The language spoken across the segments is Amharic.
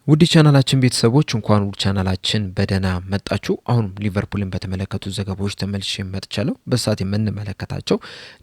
ውድ ቻናላችን ቤተሰቦች፣ እንኳን ውድ ቻናላችን በደህና መጣችሁ። አሁንም ሊቨርፑልን በተመለከቱ ዘገባዎች ተመልሼ መጥቻለሁ። በሰዓት የምንመለከታቸው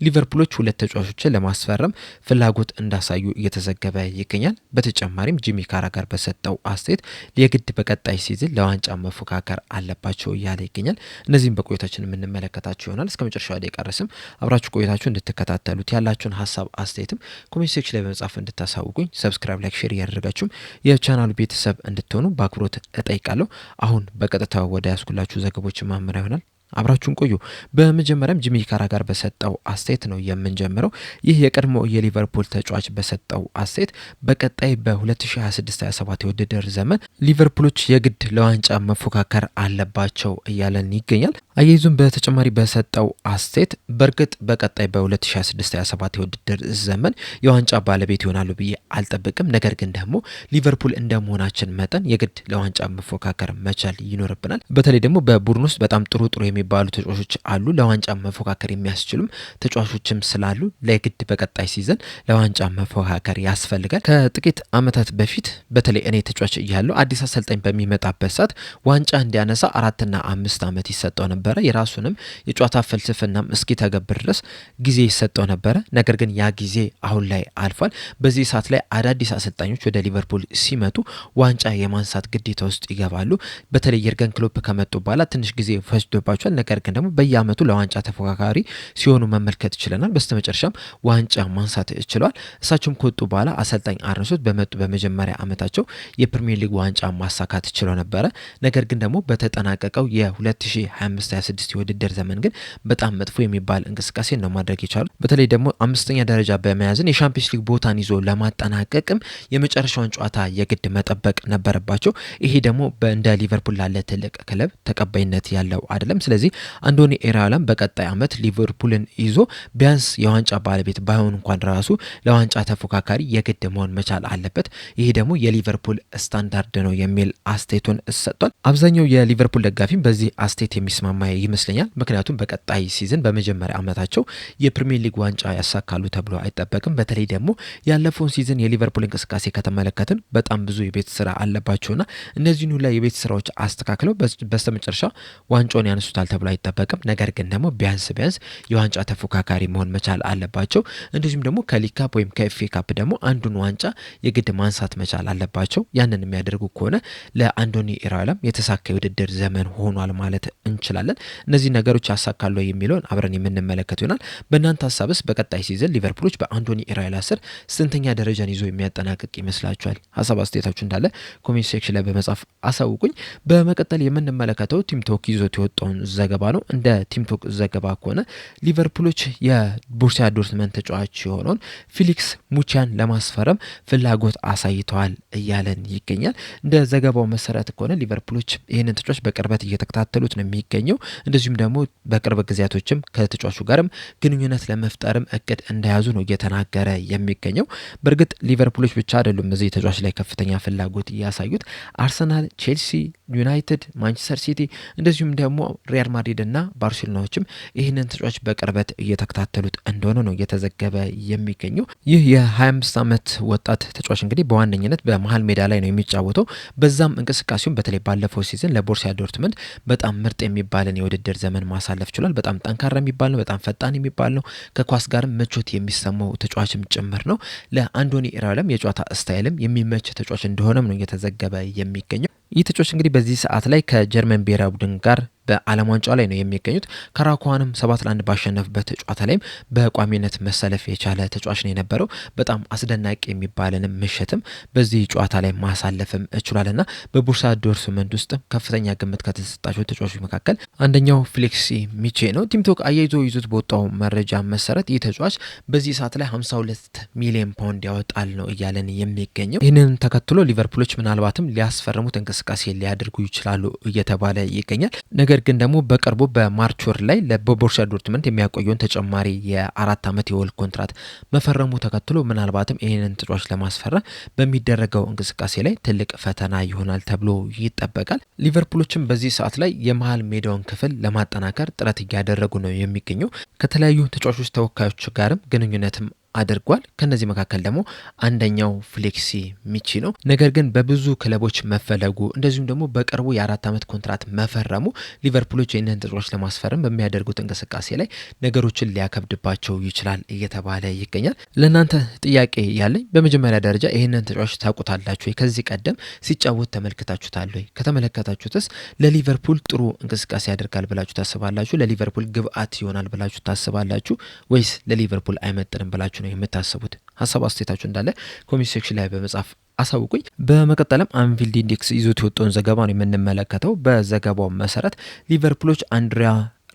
ሊቨርፑሎች ሁለት ተጫዋቾችን ለማስፈረም ፍላጎት እንዳሳዩ እየተዘገበ ይገኛል። በተጨማሪም ጂሚ ካራጋር በሰጠው አስተያየት የግድ በቀጣይ season ለዋንጫ መፎካከር አለባቸው እያለ ይገኛል። እነዚህም በቆይታችን የምንመለከታቸው ይሆናል። እስከ መጨረሻው ደቂቃ ድረስም አብራችሁ ቆይታችሁ እንድትከታተሉት፣ ያላችሁን ሀሳብ አስተያየትም comment section ላይ በመጻፍ እንድታሳውቁኝ፣ subscribe፣ like፣ share እያደረጋችሁም የቻናሉ ቤተሰብ እንድትሆኑ በአክብሮት እጠይቃለሁ። አሁን በቀጥታ ወደ ያስኩላችሁ ዘገቦች ማመራ ይሆናል። አብራችሁን ቆዩ። በመጀመሪያም ጂሚ ካራጋር በሰጠው አስተያየት ነው የምንጀምረው። ይህ የቀድሞ የሊቨርፑል ተጫዋች በሰጠው አስተያየት በቀጣይ በ2026/27 የውድድር ዘመን ሊቨርፑሎች የግድ ለዋንጫ መፎካከር አለባቸው እያለን ይገኛል። አያይዙም በተጨማሪ በሰጠው አስተያየት በእርግጥ በቀጣይ በ2026/27 የውድድር ዘመን የዋንጫ ባለቤት ይሆናሉ ብዬ አልጠብቅም። ነገር ግን ደግሞ ሊቨርፑል እንደመሆናችን መጠን የግድ ለዋንጫ መፎካከር መቻል ይኖርብናል። በተለይ ደግሞ በቡድን ውስጥ በጣም ጥሩ ጥሩ የሚባሉ ተጫዋቾች አሉ። ለዋንጫ መፎካከር የሚያስችሉም ተጫዋቾችም ስላሉ ለግድ በቀጣይ season ለዋንጫ መፎካከር ያስፈልጋል። ከጥቂት ዓመታት በፊት በተለይ እኔ ተጫዋች እያለሁ አዲስ አሰልጣኝ በሚመጣበት ሰዓት ዋንጫ እንዲያነሳ 4ና 5 ዓመት ይሰጠው ነበረ። የራሱንም የጨዋታ ፍልስፍናም እስኪተገብር ድረስ ጊዜ ይሰጠው ነበረ። ነገር ግን ያ ጊዜ አሁን ላይ አልፏል። በዚህ ሰዓት ላይ አዳዲስ አሰልጣኞች ወደ ሊቨርፑል ሲመጡ ዋንጫ የማንሳት ግዴታ ውስጥ ይገባሉ። በተለይ የርገን ክሎፕ ከመጡ በኋላ ትንሽ ጊዜ ፈጅቶባቸዋል። ነገር ግን ደግሞ በየዓመቱ ለዋንጫ ተፎካካሪ ሲሆኑ መመልከት ችለናል። በስተመጨረሻም ዋንጫ ማንሳት ችለዋል። እሳቸውም ከወጡ በኋላ አሰልጣኝ አርነ ስሎት በመጡ በመጀመሪያ ዓመታቸው የፕሪሚየር ሊግ ዋንጫ ማሳካት ችለው ነበረ። ነገር ግን ደግሞ በተጠናቀቀው የ2025/26 የውድድር ዘመን ግን በጣም መጥፎ የሚባል እንቅስቃሴ ነው ማድረግ የቻሉ። በተለይ ደግሞ አምስተኛ ደረጃ በመያዝን የሻምፒዮንስ ሊግ ቦታን ይዞ ለማጠናቀቅም የመጨረሻውን ጨዋታ የግድ መጠበቅ ነበረባቸው። ይሄ ደግሞ እንደ ሊቨርፑል ላለ ትልቅ ክለብ ተቀባይነት ያለው አይደለም። ስለዚህ አንዶኒ ኢራኦላም በቀጣይ ዓመት ሊቨርፑልን ይዞ ቢያንስ የዋንጫ ባለቤት ባይሆን እንኳን ራሱ ለዋንጫ ተፎካካሪ የግድ መሆን መቻል አለበት። ይሄ ደግሞ የሊቨርፑል ስታንዳርድ ነው የሚል አስተያየቱን ሰጥቷል። አብዛኛው የሊቨርፑል ደጋፊም በዚህ አስተያየት የሚስማማ ይመስለኛል። ምክንያቱም በቀጣይ season በመጀመሪያ ዓመታቸው የፕሪሚየር ሊግ ዋንጫ ያሳካሉ ተብሎ አይጠበቅም። በተለይ ደግሞ ያለፈውን season የሊቨርፑል እንቅስቃሴ ከተመለከትን በጣም ብዙ የቤት ስራ አለባቸውና እነዚህን ሁላ የቤት ስራዎች አስተካክለው በስተመጨረሻ ዋንጫውን ያነሱታል ተብሎ አይጠበቅም። ነገር ግን ደግሞ ቢያንስ ቢያንስ የዋንጫ ተፎካካሪ መሆን መቻል አለባቸው። እንደዚሁም ደግሞ ከ League Cup ወይም ከ FA Cup ደግሞ አንዱን ዋንጫ የግድ ማንሳት መቻል አለባቸው። ያንን የሚያደርጉ ከሆነ ለአንዶኒ ኢራኦላም የተሳካ የውድድር ዘመን ሆኗል ማለት እንችላለን። እነዚህ ነገሮች ያሳካሉ የሚለውን አብረን የምንመለከት ይሆናል። በእናንተ ሀሳብስ በቀጣይ season ሊቨርፑሎች በአንዶኒ ኢራኦላ ስር ስንተኛ ደረጃን ይዞ የሚያጠናቅቅ ይመስላችኋል? ሀሳብ አስተያየታችሁ እንዳለ comment section ላይ በመጻፍ አሳውቁኝ። በመቀጠል የምንመለከተው ቲምቶክ ይዞት የወጣውን ዘገባ ነው። እንደ ቲምቶክ ዘገባ ከሆነ ሊቨርፑሎች የቦሩሲያ ዶርትመንድ ተጫዋች የሆነውን ፊሊክስ ሙቻን ለማስፈረም ፍላጎት አሳይተዋል እያለን ይገኛል። እንደ ዘገባው መሰረት ከሆነ ሊቨርፑሎች ይህንን ተጫዋች በቅርበት እየተከታተሉት ነው የሚገኘው። እንደዚሁም ደግሞ በቅርብ ጊዜያቶችም ከተጫዋቹ ጋርም ግንኙነት ለመፍጠርም እቅድ እንደያዙ ነው እየተናገረ የሚገኘው። በእርግጥ ሊቨርፑሎች ብቻ አይደሉም እዚህ ተጫዋች ላይ ከፍተኛ ፍላጎት እያሳዩት። አርሰናል፣ ቼልሲ፣ ዩናይትድ፣ ማንቸስተር ሲቲ እንደዚሁም ደግሞ ሪያል ማድሪድ እና ባርሴሎናዎችም ይህንን ተጫዋች በቅርበት እየተከታተሉት እንደሆነ ነው እየተዘገበ የሚገኘው። ይህ የ25 ዓመት ወጣት ተጫዋች እንግዲህ በዋነኝነት በመሀል ሜዳ ላይ ነው የሚጫወተው። በዛም እንቅስቃሴውን በተለይ ባለፈው season ለቦሩሲያ ዶርትመንድ በጣም ምርጥ የሚባልን የውድድር ዘመን ማሳለፍ ችሏል። በጣም ጠንካራ የሚባል ነው። በጣም ፈጣን የሚባል ነው። ከኳስ ጋርም ምቾት የሚሰማው ተጫዋችም ጭምር ነው። ለአንዶኒ ኢራኦላም የጨዋታ style ም የሚመች ተጫዋች እንደሆነም ነው እየተዘገበ የሚገኘው። ይህ ተጫዋች እንግዲህ በዚህ ሰዓት ላይ ከጀርመን ብሔራዊ ቡድን ጋር በዓለም ዋንጫ ላይ ነው የሚገኙት። ካራኳንም 7-1 ባሸነፉበት ጨዋታ ላይም በቋሚነት መሰለፍ የቻለ ተጫዋች ነው የነበረው። በጣም አስደናቂ የሚባልንም ምሽትም በዚህ ጨዋታ ላይ ማሳለፍም ችሏልና በቦሩሲያ ዶርትመንድ ውስጥ ከፍተኛ ግምት ከተሰጣቸው ተጫዋቾች መካከል አንደኛው ፊሊክስ ሚቼ ነው። ቲምቶክ አያይዞ ይዞት በወጣው መረጃ መሰረት ይህ ተጫዋች በዚህ ሰዓት ላይ 52 ሚሊዮን ፓውንድ ያወጣል ነው እያለን የሚገኘው። ይህንን ተከትሎ ሊቨርፑሎች ምናልባትም ሊያስፈርሙት እንቅስቃሴ ሊያደርጉ ይችላሉ እየተባለ ይገኛል። ነገር ግን ደግሞ በቅርቡ በ March ወር ላይ በቦሩሲያ ዶርትመንድ የሚያቆየውን ተጨማሪ የ4 ዓመት የውል ኮንትራት መፈረሙ ተከትሎ ምናልባትም ይህንን ተጫዋች ለማስፈረም በሚደረገው እንቅስቃሴ ላይ ትልቅ ፈተና ይሆናል ተብሎ ይጠበቃል። ሊቨርፑሎችም በዚህ ሰዓት ላይ የመሀል ሜዳውን ክፍል ለማጠናከር ጥረት እያደረጉ ነው የሚገኘው። ከተለያዩ ተጫዋቾች ተወካዮች ጋርም ግንኙነትም አድርጓል። ከነዚህ መካከል ደግሞ አንደኛው ፌሊክስ ሚቺ ነው። ነገር ግን በብዙ ክለቦች መፈለጉ እንደዚሁም ደግሞ በቅርቡ የ4 ዓመት ኮንትራት መፈረሙ ሊቨርፑሎች ይህንን ተጫዋች ለማስፈረም በሚያደርጉት እንቅስቃሴ ላይ ነገሮችን ሊያከብድባቸው ይችላል እየተባለ ይገኛል። ለእናንተ ጥያቄ ያለኝ በመጀመሪያ ደረጃ ይህንን ተጫዋች ታውቁታላችሁ ወይ? ከዚህ ቀደም ሲጫወት ተመልክታችሁታል ወይ? ከተመለከታችሁትስ ለሊቨርፑል ጥሩ እንቅስቃሴ ያደርጋል ብላችሁ ታስባላችሁ? ለሊቨርፑል ግብአት ይሆናል ብላችሁ ታስባላችሁ? ወይስ ለሊቨርፑል አይመጥንም ብላችሁ ነው የምታስቡት? ሀሳብ አስተያየታችሁ እንዳለ comment section ላይ በመጻፍ አሳውቁኝ። በመቀጠልም አንፊልድ ኢንዴክስ ይዞት የወጣውን ዘገባ ነው የምንመለከተው። በዘገባው መሰረት ሊቨርፑሎች አንድሪያ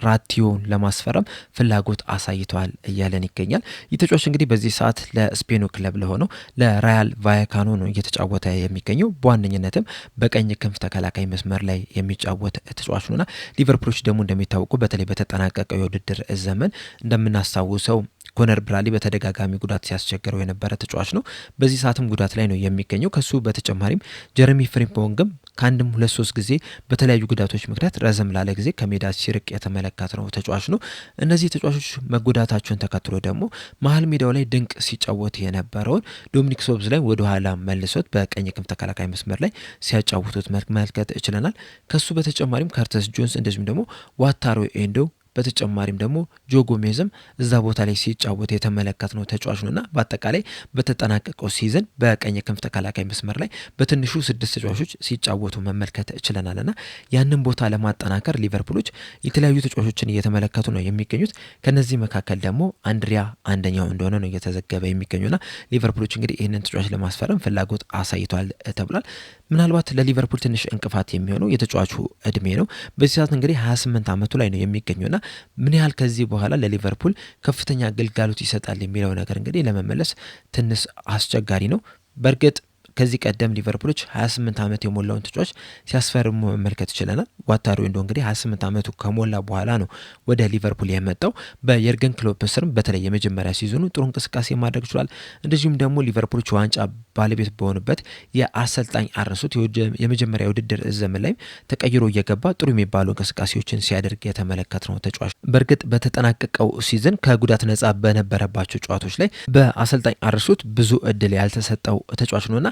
ራቲዮን ለማስፈረም ፍላጎት አሳይተዋል እያለን ይገኛል። ይህ ተጫዋች እንግዲህ በዚህ ሰዓት ለስፔኑ ክለብ ለሆነው ለራያል ቫያካኖ ነው እየተጫወተ የሚገኘው። በዋነኝነትም በቀኝ ክንፍ ተከላካይ መስመር ላይ የሚጫወት ተጫዋች ነውና ሊቨርፑሎች ደግሞ እንደሚታወቁ በተለይ በተጠናቀቀው የውድድር ዘመን እንደምናስታውሰው ኮነር ብራድሊ በተደጋጋሚ ጉዳት ሲያስቸግረው የነበረ ተጫዋች ነው። በዚህ ሰዓትም ጉዳት ላይ ነው የሚገኘው። ከሱ በተጨማሪም ጀረሚ ፍሪምፖንግም ከአንድም ሁለት ሶስት ጊዜ በተለያዩ ጉዳቶች ምክንያት ረዘም ላለ ጊዜ ከሜዳ ሲርቅ የተመለከትነው ተጫዋች ነው። እነዚህ ተጫዋቾች መጎዳታቸውን ተከትሎ ደግሞ መሀል ሜዳው ላይ ድንቅ ሲጫወት የነበረውን ዶሚኒክ ሶብዝላይ ወደ ኋላ መልሶት በቀኝ ክንፍ ተከላካይ መስመር ላይ ሲያጫውቱት መመልከት ችለናል። ከሱ በተጨማሪም ከርተስ ጆንስ እንደዚሁም ደግሞ ዋታሮ ኤንዶ በተጨማሪም ደግሞ ጆ ጎሜዝም እዛ ቦታ ላይ ሲጫወት የተመለከትነው ተጫዋች ነውና በአጠቃላይ በተጠናቀቀው season በቀኝ ክንፍ ተከላካይ መስመር ላይ በትንሹ 6 ተጫዋቾች ሲጫወቱ መመልከት ችለናልና ያንን ቦታ ለማጠናከር ሊቨርፑሎች የተለያዩ ተጫዋቾችን እየተመለከቱ ነው የሚገኙት። ከነዚህ መካከል ደግሞ አንድሪያ አንደኛው እንደሆነ ነው እየተዘገበ የሚገኙና ሊቨርፑሎች እንግዲህ ይህንን ተጫዋች ለማስፈረም ፍላጎት አሳይተዋል ተብሏል። ምናልባት ለሊቨርፑል ትንሽ እንቅፋት የሚሆነው የተጫዋቹ እድሜ ነው። በዚህ ሰዓት እንግዲህ 28 ዓመቱ ላይ ነው የሚገኘውና ምን ያህል ከዚህ በኋላ ለሊቨርፑል ከፍተኛ ግልጋሎት ይሰጣል የሚለው ነገር እንግዲህ ለመመለስ ትንሽ አስቸጋሪ ነው። በእርግጥ ከዚህ ቀደም ሊቨርፑሎች 28 ዓመት የሞላውን ተጫዋች ሲያስፈርሙ መመልከት ችለናል። ዋታሩ ኤንዶ እንግዲህ 28 ዓመቱ ከሞላ በኋላ ነው ወደ ሊቨርፑል የመጣው። በየርገን ክሎፕ ስርም በተለይ የመጀመሪያ season ኑ ጥሩ እንቅስቃሴ ማድረግ ችሏል። እንደዚሁም ደግሞ ሊቨርፑሎች ዋንጫ ባለቤት በሆኑበት የአሰልጣኝ አርነ ስሎት የመጀመሪያ ውድድር ዘመን ላይ ተቀይሮ እየገባ ጥሩ የሚባሉ እንቅስቃሴዎችን ሲያደርግ የተመለከትነው ተጫዋች። በእርግጥ በተጠናቀቀው season ከጉዳት ነጻ በነበረባቸው ጨዋታዎች ላይ በአሰልጣኝ አርነ ስሎት ብዙ እድል ያልተሰጠው ተጫዋች ነውና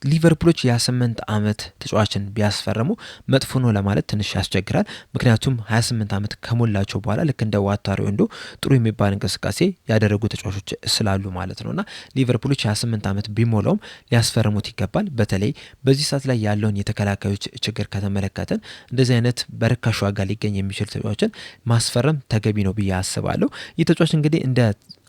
ሊቨርፑሎች የ28 ዓመት ተጫዋችን ቢያስፈርሙ መጥፎ ነው ለማለት ትንሽ ያስቸግራል። ምክንያቱም 28 ዓመት ከሞላቸው በኋላ ልክ እንደ ዋታሩ ኤንዶ ጥሩ የሚባል እንቅስቃሴ ያደረጉ ተጫዋቾች ስላሉ ማለት ነውና ሊቨርፑሎች 28 ዓመት ቢሞላውም ሊያስፈርሙት ይገባል። በተለይ በዚህ ሰዓት ላይ ያለውን የተከላካዮች ችግር ከተመለከተን እንደዚህ አይነት በርካሽ ዋጋ ሊገኝ የሚችል ተጫዋችን ማስፈረም ተገቢ ነው ብዬ አስባለሁ። ይህ ተጫዋች እንግዲህ እንደ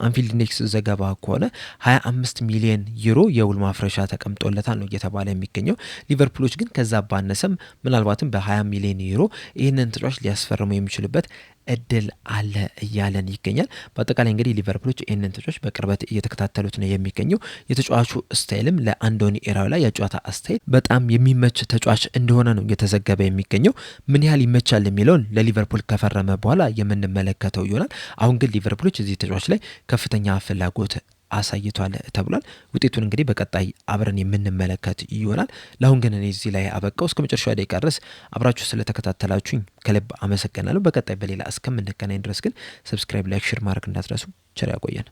አንፊልድ ኢንዴክስ ዘገባ ከሆነ 25 ሚሊዮን ዩሮ የውል ማፍረሻ ተቀምጦለታል ነው እየተባለ የሚገኘው። ሊቨርፑሎች ግን ከዛ ባነሰም ምናልባትም በ20 ሚሊዮን ዩሮ ይህንን ተጫዋች ሊያስፈርሙ የሚችሉበት እድል አለ እያለን ይገኛል። በአጠቃላይ እንግዲህ ሊቨርፑሎች ይህንን ተጫዋች በቅርበት እየተከታተሉት ነው የሚገኘው። የተጫዋቹ style ም ለአንዶኒ ኢራኦላ የጨዋታ style በጣም የሚመች ተጫዋች እንደሆነ ነው እየተዘገበ የሚገኘው። ምን ያህል ይመቻል የሚለውን ለሊቨርፑል ከፈረመ በኋላ የምንመለከተው ይሆናል። አሁን ግን ሊቨርፑሎች እዚህ ተጫዋች ላይ ከፍተኛ ፍላጎት አሳይቷል ተብሏል። ውጤቱን እንግዲህ በቀጣይ አብረን የምንመለከት ይሆናል። ለአሁን ግን እኔ እዚህ ላይ አበቃው። እስከ መጨረሻው ደቂቃ ድረስ አብራችሁ ስለተከታተላችሁኝ ከልብ አመሰግናለሁ። በቀጣይ በሌላ እስከምንገናኝ ድረስ ግን subscribe፣ like፣ share ማድረግ እንዳትረሱ። ቸር ያቆየን።